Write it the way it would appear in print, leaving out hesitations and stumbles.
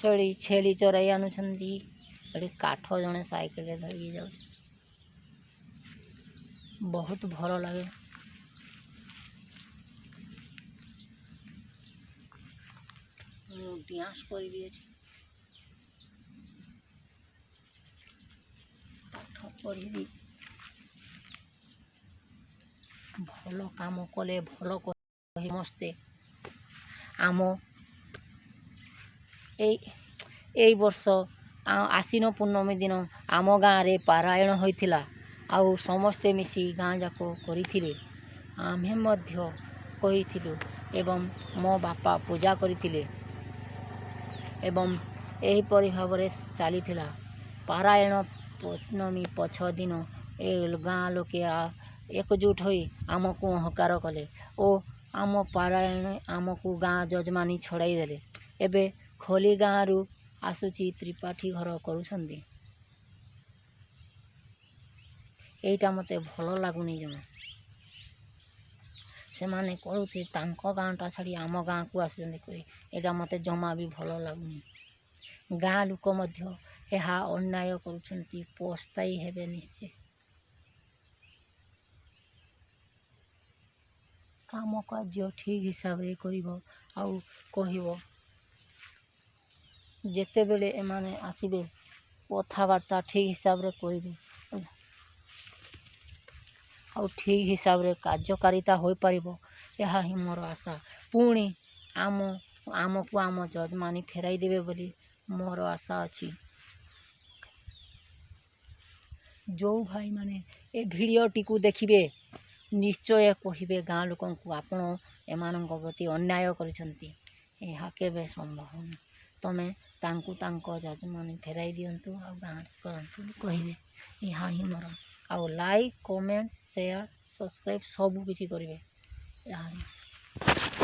ଛେଳି ଛେଳି ଚରାଇ ଆଣୁଛନ୍ତି। ଏଠି କାଠ ଜଣେ ସାଇକେଲରେ ଧରିକି ଯାଉଛି। ବହୁତ ଭଲ ଲାଗେ। ମୁଁ ଡ୍ୟାନ୍ସ କରିବି ଏଠି, ପାଠ ପଢ଼ିବି, ଭଲ କାମ କଲେ ଭଲ ସମସ୍ତେ। ଆମ ଏଇ ଏଇ ବର୍ଷ ଆଶ୍ୱିନ ପୂର୍ଣ୍ଣମୀ ଦିନ ଆମ ଗାଁରେ ପାରାୟଣ ହୋଇଥିଲା ଆଉ ସମସ୍ତେ ମିଶି ଗାଁ ଯାକ କରିଥିଲେ। ଆମ୍ଭେ ମଧ୍ୟ କହିଥିଲୁ ଏବଂ ମୋ ବାପା ପୂଜା କରିଥିଲେ ଏବଂ ଏହିପରି ଭାବରେ ଚାଲିଥିଲା। ପାରାୟଣ ପୂର୍ଣ୍ଣମୀ ପଛ ଦିନ ଏ ଗାଁ ଲୋକେ ଏକଜୁଟ ହୋଇ ଆମକୁ ଅହଙ୍କାର କଲେ ଓ ଆମ ପାରାୟଣ ଆମକୁ ଗାଁ ଯଜମାନି ଛଡ଼ାଇ ଦେଲେ। ଏବେ ଖୋଲି ଗାଁରୁ ଆସୁଛି ତ୍ରିପାଠୀ ଘର କରୁଛନ୍ତି। ଏଇଟା ମୋତେ ଭଲ ଲାଗୁନି ଜମା। ସେମାନେ କରୁଥିଲେ ତାଙ୍କ ଗାଁଟା ଛାଡ଼ି ଆମ ଗାଁକୁ ଆସୁଛନ୍ତି କରି, ଏଇଟା ମୋତେ ଜମା ବି ଭଲ ଲାଗୁନି। ଗାଁ ଲୋକ ମଧ୍ୟ ଏହା ଅନ୍ୟାୟ କରୁଛନ୍ତି, ପସ୍ତାଇ ହେବେ ନିଶ୍ଚୟ। କାମ କାର୍ଯ୍ୟ ଠିକ୍ ହିସାବରେ କରିବ ଆଉ କହିବ। ଯେତେବେଳେ ଏମାନେ ଆସିବେ କଥାବାର୍ତ୍ତା ଠିକ୍ ହିସାବରେ କରିବେ ଆଉ ଠିକ୍ ହିସାବରେ କାର୍ଯ୍ୟକାରିତା ହୋଇପାରିବ, ଏହା ହିଁ ମୋର ଆଶା। ପୁଣି ଆମକୁ ଆମ ଯଜମାନି ଫେରାଇ ଦେବେ ବୋଲି ମୋର ଆଶା ଅଛି। ଯେଉଁ ଭାଇମାନେ ଏ ଭିଡ଼ିଓଟିକୁ ଦେଖିବେ ନିଶ୍ଚୟ କହିବେ ଗାଁ ଲୋକଙ୍କୁ, ଆପଣ ଏମାନଙ୍କ ପ୍ରତି ଅନ୍ୟାୟ କରିଛନ୍ତି, ଏହା କେବେ ସମ୍ଭବ ନୁହେଁ। ତମେ ତାଙ୍କୁ ତାଙ୍କ ଯଜମାନି ଫେରାଇ ଦିଅନ୍ତୁ ଆଉ ଗାଁରେ କରନ୍ତୁ ବୋଲି କହିବେ। ଏହା ହିଁ ମୋର। ଆଉ ଲାଇକ୍, କମେଣ୍ଟ, ସେୟାର, ସବସ୍କ୍ରାଇବ୍ ସବୁ କିଛି କରିବେ। ଏହା ହିଁ।